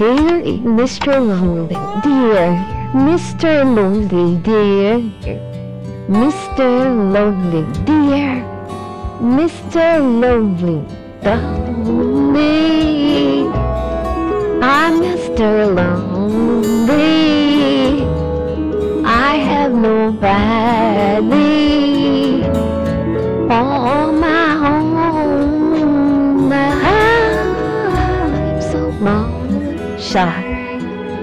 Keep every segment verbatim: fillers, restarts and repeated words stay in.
Dear Mister Lonely, dear Mister Lonely, dear Mister Lonely, dear Mister Lonely, Lonely. I'm Mister Lonely. I have nobody. All my own, I'm so lonely. Siya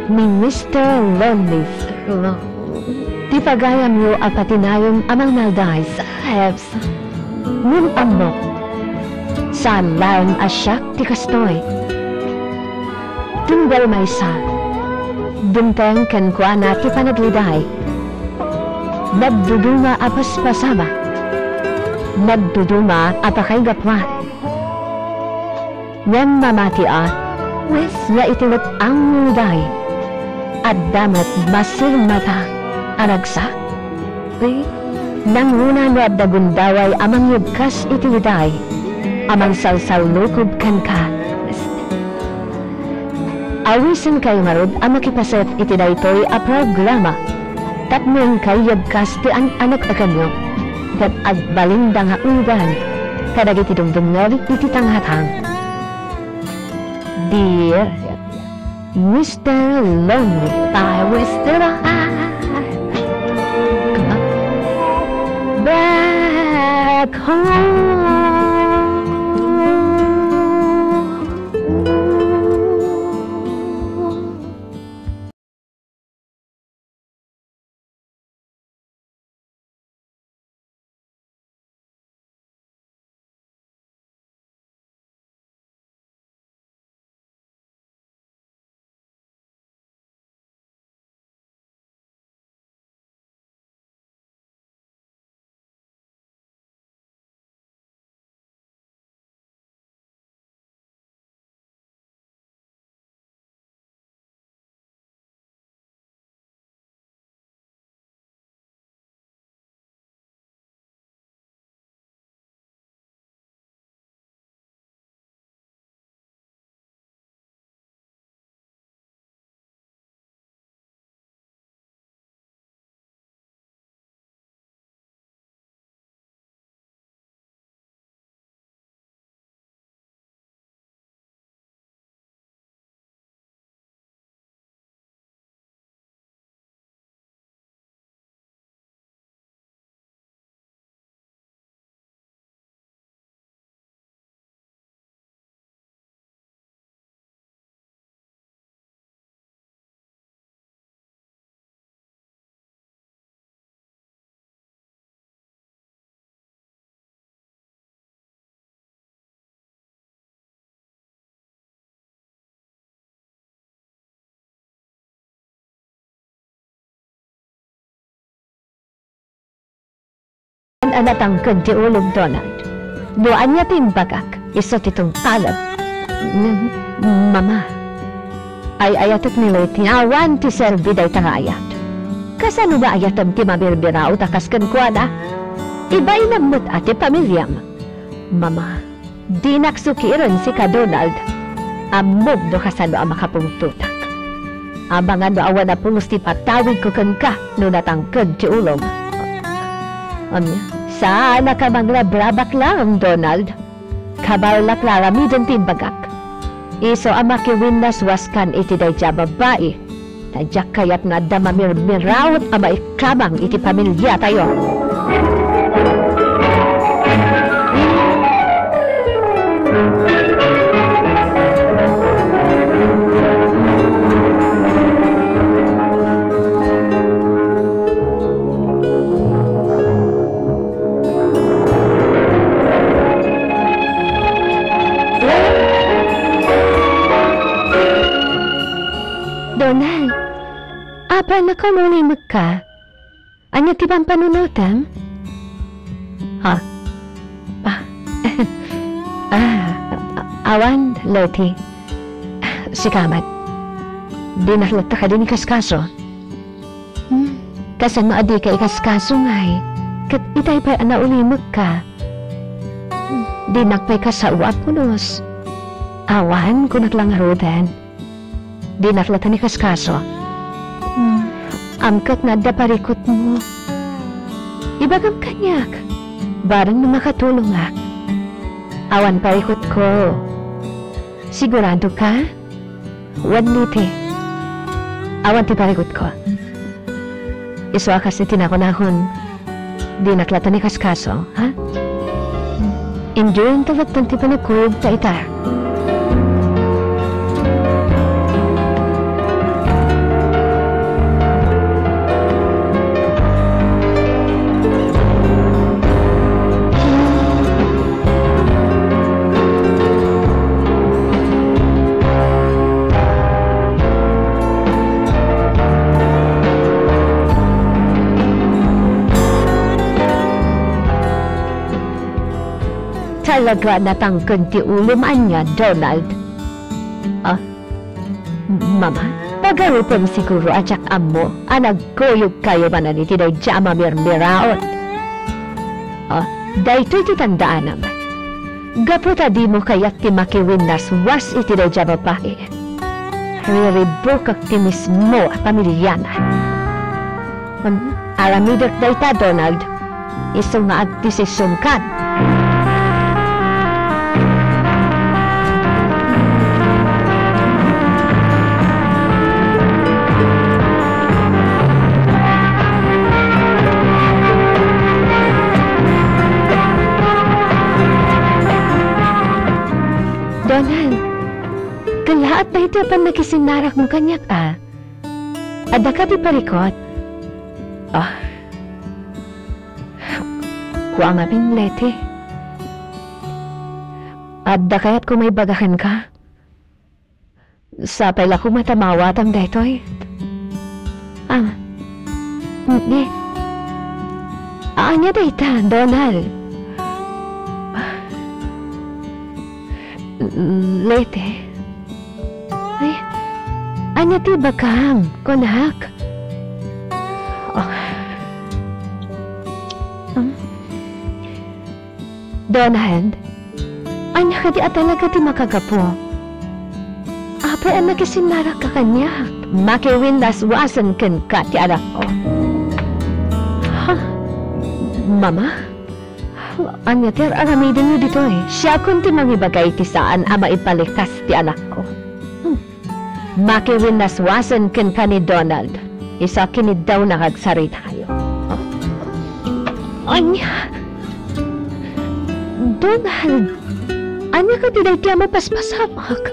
ni Mister Lonely. Ti pagayamyo a patinayon a mangmalday sa hips. Ngem ammok, saan laeng a siak ti kastoy. Tunggal maysa, dumteng kenkuana ti panagriday. Nagduduma a paspasamak. Nagduduma a pakaigapuan. Ngem mamati a, wes nga iti met-ang nga riday, adda met masirmata a ragsak. Nangruna no adda gundaway a mangyebkas iti riday a mangsalsallukob kenka. Awisenkayo ngarud a makipaset iti daytoy a programa tapno inkay yebkas ti an-aneknekanyo ket agbalinda nga ulidan kadagiti dumdumngeg iti tangatang. Dear Mister Lonely, I will still back home. A natangked ti ulom, Donald. No ania ti imbagak, isu ti tungpalem. Ngem, Mama, ay-ayatek ni Leti awan ti serbi dayta nga ayat. Kasano nga ayatem ti mamirbiraot a kas kenkuana? Ibainam met a ti pamiliam. Mama, dinak sukiren sika, Donald. Ammom no kasano a makapungtotak. Amangan no awan a pulos ti patawidko kenka no natangked ti ulom. Ania, saanaka mangrabrabak laeng, Donald. Kabaelak nga aramiden ti imbagak. Isu a makiwinnaswaskan iti daydiay a babbai. Ta diak kayat nga adda mamirmiraot a maikkamang iti pamiliatayo. Donald, apay, nakaulimekka? Ania ti pampanunotem? Ha? Pa-, ah, a-, awan, Leti. Sika met. Dinak latta kadi nikaskaso. Hmm, kasano a dika ikaskaso, ngay? Ket itay pay a naulimekka. Hmm, dinak pay kasao a pulos. Awan, kunak la ngaruden. Dinak latta ni kaskaso. Hmm, amkak nga adda parikutmo. Ibagam kaniak, bareng no makatulongak. Awan parikutko. Sigurado ka? Wen, Leti. Awan ti parikutko. Isu a kas iti nakunakon, dinak latta ni kaskaso, ha? Enjoyenta latta ti panagkuyogta ita. Talaga natangken ti ulom ania, Donald? Ah, Mama, pagarupen siguro a diak ammo a nagkuyogkayo manen iti daydiay a mamirmiraot. Ah, daytoy ti tandaanam. Gapu ta dimo kayat ti makiwinnaswas iti daydiay a babai, riribukek ti mismo a pamiliana. Hm, aramidek dayta, Donald. Isu nga agdesisionkan. Donald, kellaat daytoy a pannakisinnaragmo kaniak, a. Adda kadi parikut? Ah. Kua ngamin, Leti. Adda kayatko maibaga kenka? Sapay la koma ta maawatam daytoy. Ah. Ni. Ania dayta, Donald? Leti. Ay, ania ti ibagam, kunak? Oh. Hmm? Donald, ania kadi a talaga ti makagapu? Apay a nakisinnaragka kaniak? Makiwinnaswasen kenka ti anakko. Ha? Mama? Ania ti ar-aramidenyo ditoy? Siakon ti mangibaga iti saan a maipalikas ti anakko. Hmm. Makiwinnaswasen kenka ni Donald. Isu a kiniddawna nga agsaritakayo. Ania? Donald, ania kadi daytoy a mapaspasamak?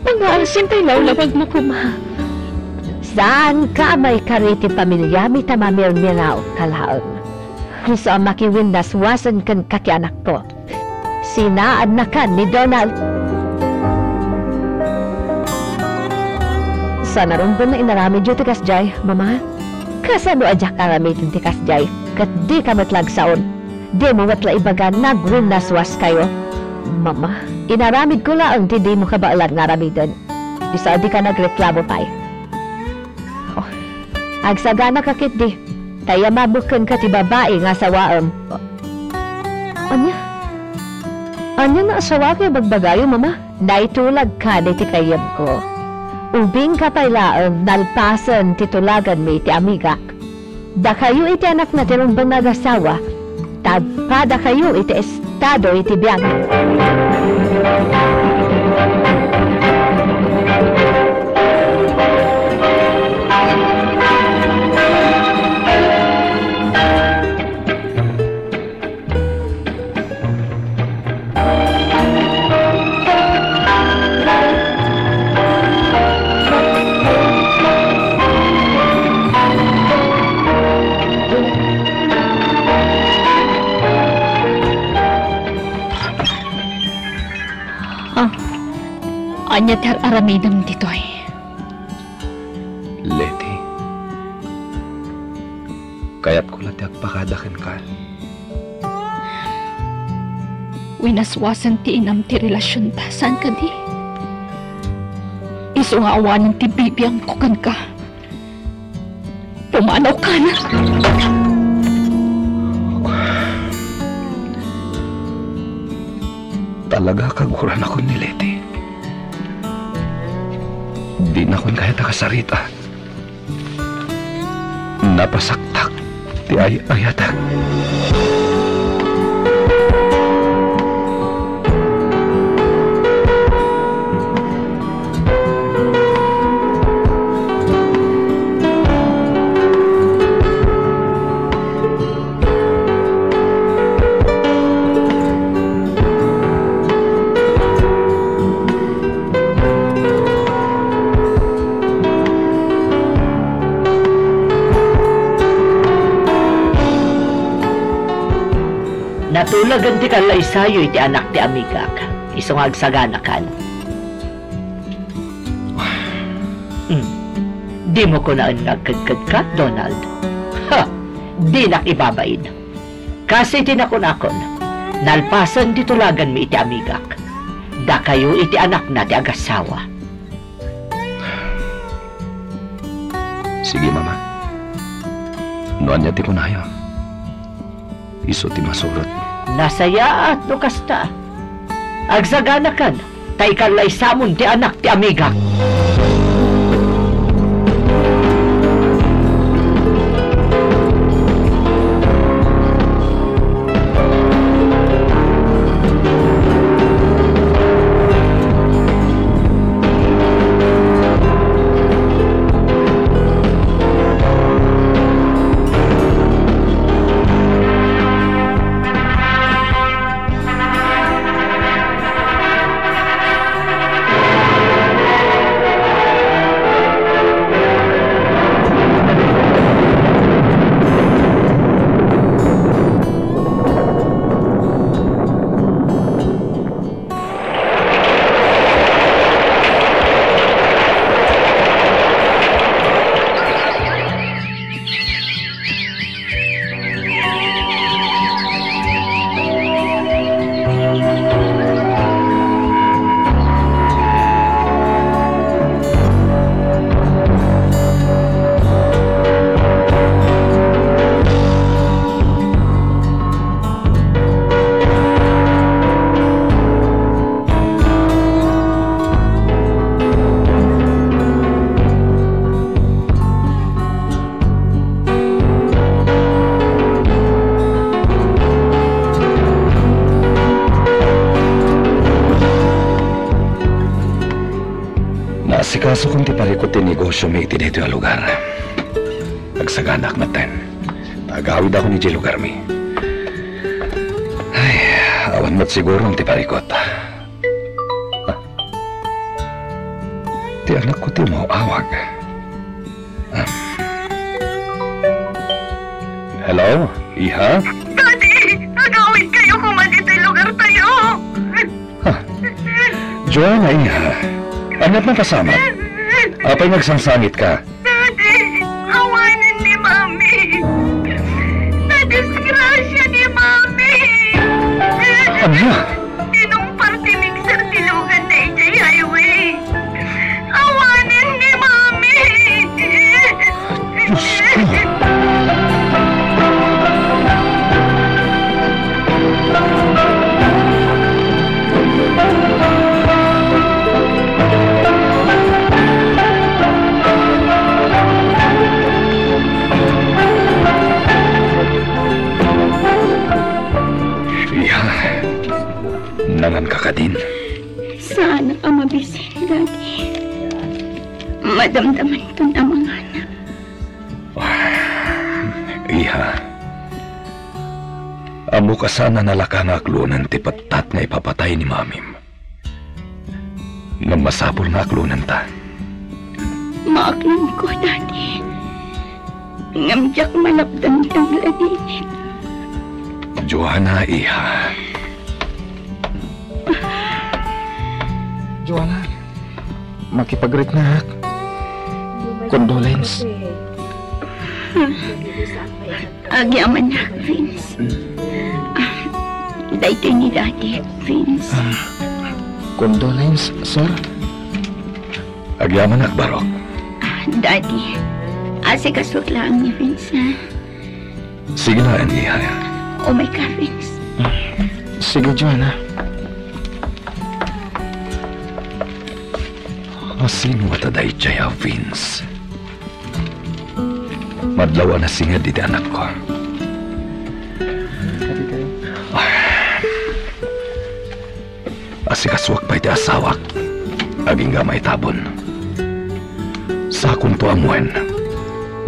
Pangaasim tay lawlawagmo koma. Saanka a maikari ti pamiliami ta mamirmiraotka laeng. Isu a makiwinnaswasen kenka ti anakko. Sinaadnakan ni Donald. Saan a rumbeng nga inaramidyo ti kasdiay, Mama? Kasano a diak aramiden ti kasdiay, ket dika met la agsaon? Dimo met la ibaga nga agwinnaswaskayo? Mama, inaramidko laeng ti dimo kabaelan nga aramiden. Isu a dika nagreklamo pay. Oh, agsaganaka ketdi, ta iyamamok kenka ti babai nga asawaem. Ania? Ania nga asawa nga ibagbagayo, Mama? Naitulagka ditoy kayemko. Ubingka pay laeng nalpasen ti tulaganmi iti amigak. Dakayo iti anakna ti rumbeng nga agasawa, ta agpadakayo iti estado iti biag. Ah, ania ti ar-aramidem ditoy? Leti, kayatko la ti agpakada kenka. Winaswasen ti inam ti relasionta, saan kadi? Isu nga awanen ti bibiangko kenka. Pumanawka na. Talaga, kaguranakon ni Leti. Nakon kayat a kasarita. Napasaktak ti ay-ayatek. Natulagen ti kallaysayo iti anak ti amigak, isu nga agsaganakan. Hmm. Dimo kunaen nga agkedkedka, Donald? Ha! Dinak ibabain. Kas iti nakunakon, nalpasen ti tulaganmi iti amigak. Dakayo iti anakna ti agasawa. Sige, Mama. No ania ti kunayo, isu ti masurot. Nasayaat no kasta. Agsaganakan, ta ikallaysamon ti anak ti amigak. Naasikasokon ti parikut ti negosiomi iti daytoy a lugar. Agsaganaak metten. Agawidakon idiay lugarmi. Ay, awan met siguro ti parikut. Ah. Ti anakko ti umaw-awag. Ah. Hello, iha? Daddy, agawidkayo koma ditoy lugartayo. Ha? Joanna, iha. Ania ti napasamak? Apay nga agsangsangitka? Daddy, awanen ni Mami. Nadisgrasia ni Mami. Ania? Inumpar ti mixer ti luganna idiay highway. Awanen ni Mami. Diyos ko. Iha, nanganka kadin? Saanak a mabisin, Daddy. Madamdamannakon a manganak. Iha, ammok a saan a nalaka nga aklonen ti pettat nga ipapatay ni Mamim. Ngem masapul nga aklonenta. Maaklonko, Daddy. Ngem diak malapdan ti agladingit. Joanna, iha. Joanna, makipagritnak. Condolence. Agyamanak, Vince. Ah, daytoy ni Daddy, Vince. Ah, condolence, sir. Agyamanak, barok. Ah, Daddy, asikasok laeng ni Vince, ha? Sige laeng, iha. Umayka, Vince. Sige, Joanna. Asino ngata daydiay a Vince? Madlaw a nasinged iti anakko. Asikasuak pay ti asawak, agingga maitabon. Sakonto ammoen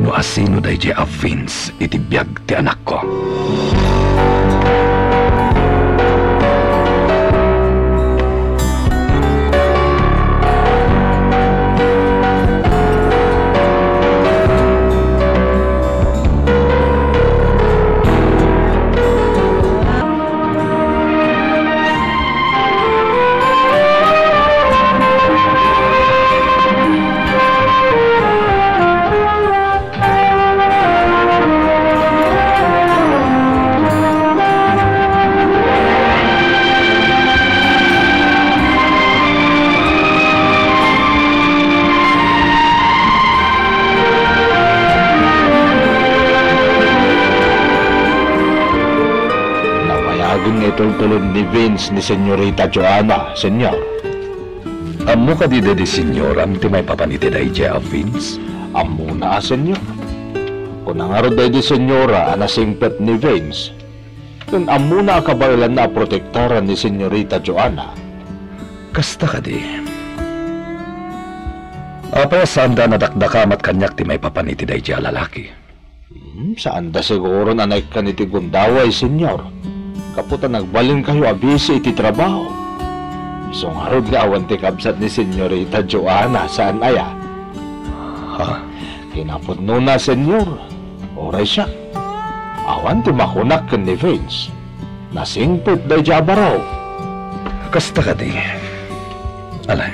no asino daydiay a Vince iti biag ti anakko. Nabayagen nga itultulod ni Vince ni Senyorita Joanna, Senyor. Ammo kadi daydi senyoram ti maipapan iti daydiay a Vince? Ammona a, Senyor. Kuna ngarud daydi senyora a nasingpet ni Vince, ken ammona a kabaelanna a protektaran ni Senyorita Joanna. Kasta kadi? Apay a saanda a nadakdakamat kaniak ti maipapan iti daydiay a lalaki? Hmm, saanda siguron a naikkan iti gundaway, Senyor, gapu ta nagbalinkayo a bisi iti trabaho. Isu ngarud nga awan ti kabsat ni Senyorita Joanna, saan aya? Ha? Kinapudnona, Senyor, uray siak, awan ti makunak ken ni Vince. Nasingpet daydiay a baro. Kasta kadi? Ala,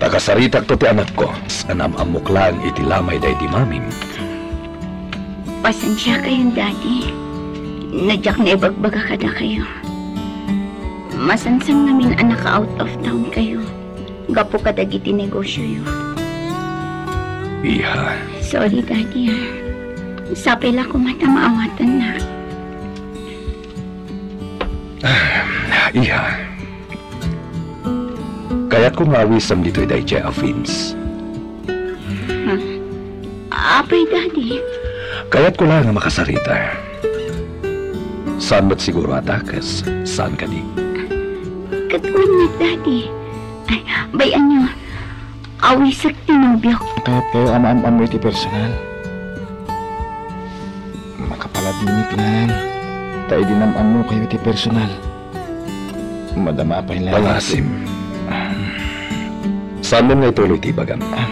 ta kasaritakto ti anakko, saan am-ammok laeng iti lamay daydi mamim. Pasensiakayon, Daddy, no diak naibagbaga kadakayo. Masansan ngamin a naka-out of town kayo gapu kadagiti negosioyo. Iha. Sorry, Daddy, ah. Sapay la koma ta maawatannak. Ah, iha. Kayatko nga awisem ditoy daydiay a Vince. Ha? Apay, Daddy? Kayatko la nga makasarita. Saan met siguro a dakes, saan kadi? Ket wen met, Daddy. Ay, bay-anyo, awisek ti nobiok. Kayatkayo a maam-ammo iti personal? Makapaladingit laeng, ta idi nam-ammokayo iti personal, madama pay laeng. Pangasim. Saan nga ituloy ti ibagam? Ah,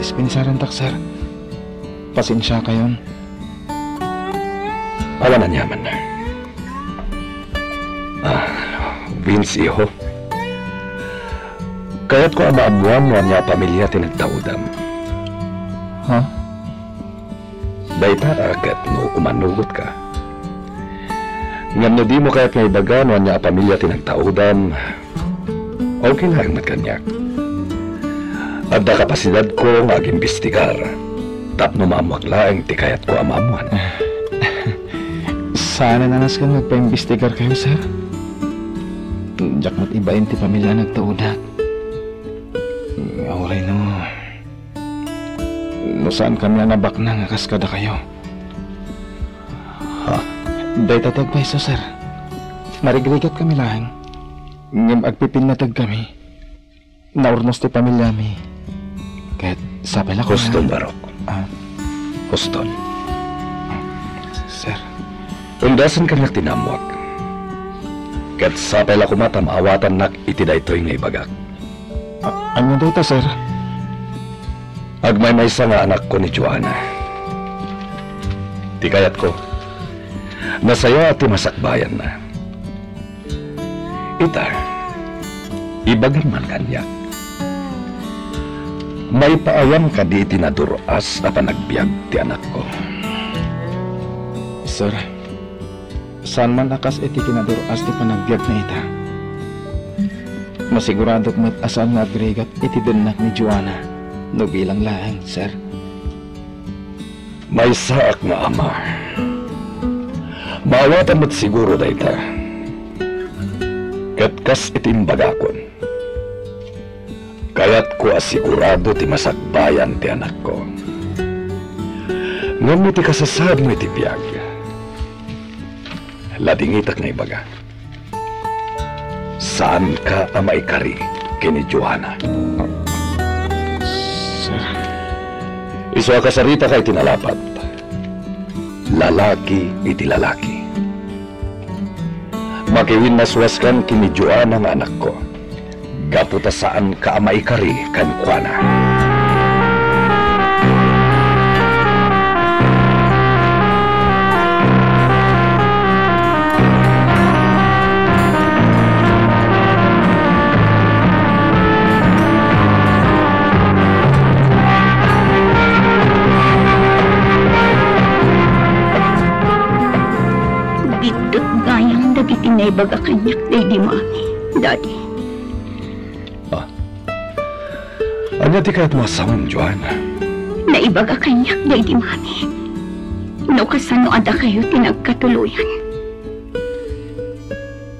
dispensarantak, sir. Pasensiakayon. Awan aniaman. Ah, Vince, iho. Kayatko a maammoan no ania a pamilia ti nagtaudam. Ha? Dayta a ket no umanugotka. Ngem no dimo kayat nga ibaga no ania a pamilia ti nagtaudam, okay laeng met kaniak. Adda kapasidadko nga agimbestigar tapno maammoak laeng ti kayatko a maammoan. Saanen a nasken nga agpaimbestigarkayo, sir. Diak met ibain ti pamilia a nagtaudak. Uray no, no saankami a nabaknang a kas kadakayo. Ha? Dayta ti agpayso, sir. Narigrigatkami laeng, ngem agpipinnategkami. Naurnos ti pamiliami. Ket sapay la koma. Huston, Barok. Ah. Huston. Sir. Undasen kaniak ti naammoak. Ket sapay la koma ta maawatannak iti daytoy nga ibagak. A-, ania dayta, sir? Agmaymaysa nga anakko ni Joanna. Ti kayatko, nasayaat ti masakbayanna. Ita, ibagam man kaniak. Maipaayam kadi iti nadur-as a panagbiag ti anakko? Sir, saan man a kas iti kinadur-as ti panagbiagna ita. Masiguradok met a saan nga agrigat iti dennak ni Joanna no bilang laeng, sir. Maysaak nga ama. Maawatan met siguro dayta. Ket kas iti imbagakon, Kayatko a sigurado ti masakbayan ti anakko. Ngem iti kasasaadmo iti biag, ladingitek nga ibaga, saanka a maikari ken ni Joanna. Isu a kasaritaka iti nalapat, lalaki iti lalaki. Makiwinnaswaskan ken ni Joanna nga anakko, gapu ta saanka a maikari kenkuana. Biddut gayam dagiti naibaga kaniak daydi Mami, Daddy. Ah. Ania ti kayatmo a sawen, Joanna? Naibaga kaniak daydi Mami no kasano a dakayo ti nagkatuloyan.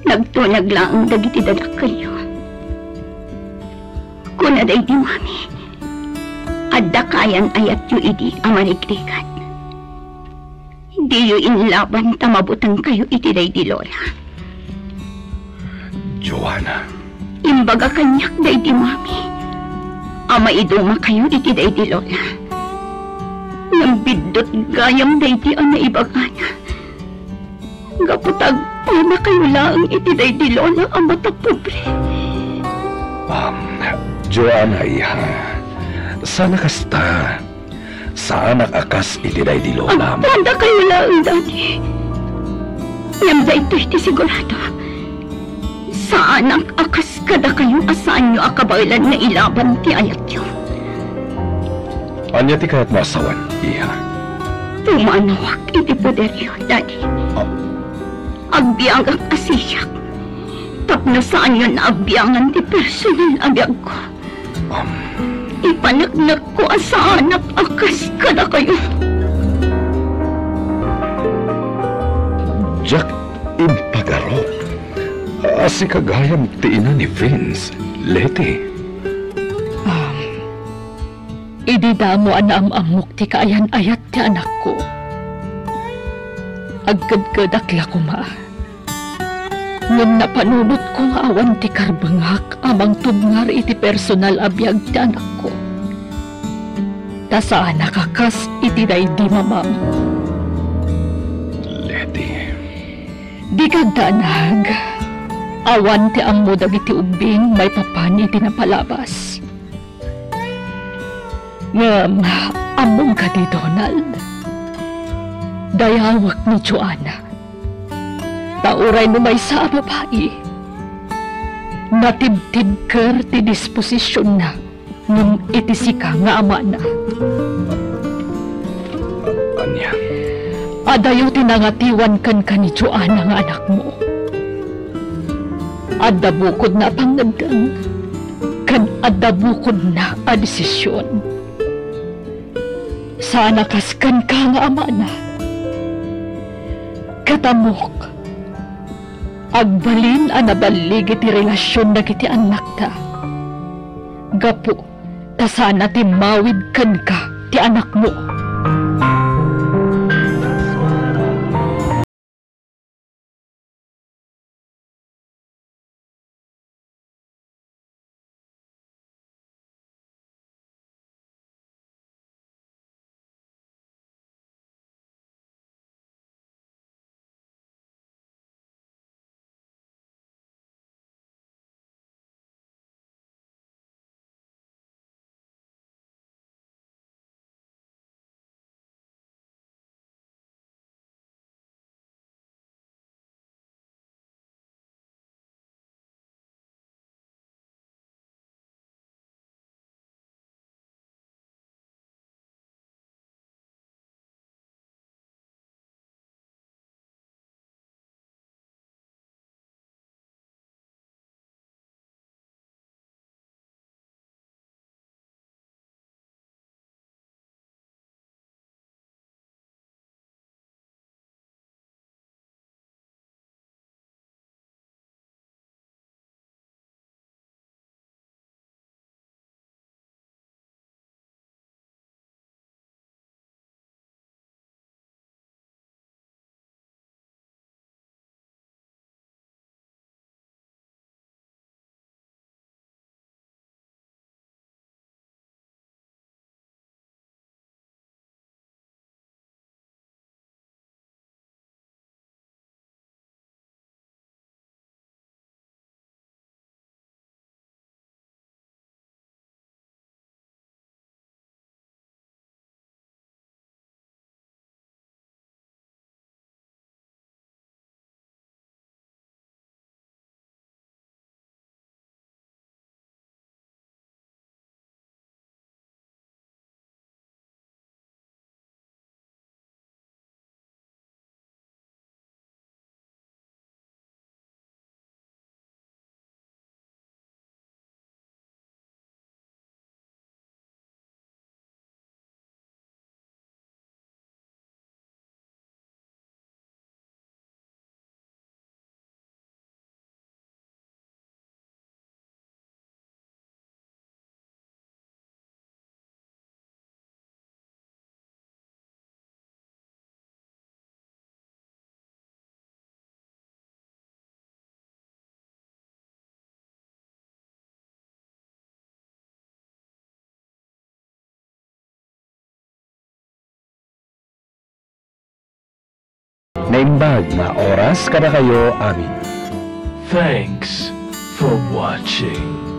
Nagtunag laeng dagiti dadakkelyo. Kuna daydi Mami, adda kayan ayatyo idi a marigrigat. Diyo inlaban ta mabutengkayo iti daydi Lola. Joanna. Imbaga kaniak daydi Mami a maidumakayo iti daydi Lola. Ngem biddut gayam daydi a naibagana. Gapu ta agpadakayo laeng iti daydi Lola a matapobre. Um, Joanna, iha, saan a kasta. Saanak a kas iti daydi Lola. Agpadakayo laeng, Daddy. Ngem daytoy ti sigurado. Saanak a kas kadakayo a saanyo a kabaelan nga ilaban ti ayatyo. Ania ti kayatmo a sawen, iha? Pumanawak iti poderyo, Daddy. Ah. Agbiagak a siak tapno saanyon a agbiangan ti personal a biagko. Um. Ipaneknekko a saanak a kas kadakayo. Diak impagarup a sika gayam ti ina ni Vince, Letty. Um, idi damo a naam-ammok ti kaayan-ayat ti anakko, agkedkedak la koma. Ngem napanunotko nga awan ti karbengak a mangtubngar iti personal a biag ti anakko. Ta saanak a kas iti daydi mamam. Letty. Dika agdanag. Awan ti ammo dagiti ubbing maipapan iti napalabas. Ngem, ammom kadi, Donald? Dayawek ni Joanna. Ta uray no maysa a babai, natibtibker ti disposisionna ngem iti sika nga amana. Ania? Adayo ti nangatiwan kenka ni Joanna nga anakmo. Adda bukodna a pangngeddeng ken adda bukodna a desisyon. Saan a kas kenka nga amana. Ket ammok, agbalin a naballig iti relasion dagiti annakta. Gapu ta saan a timmawid kenka ti anakmo. Naimbag nga oras kadakayo amin. Thanks for watching.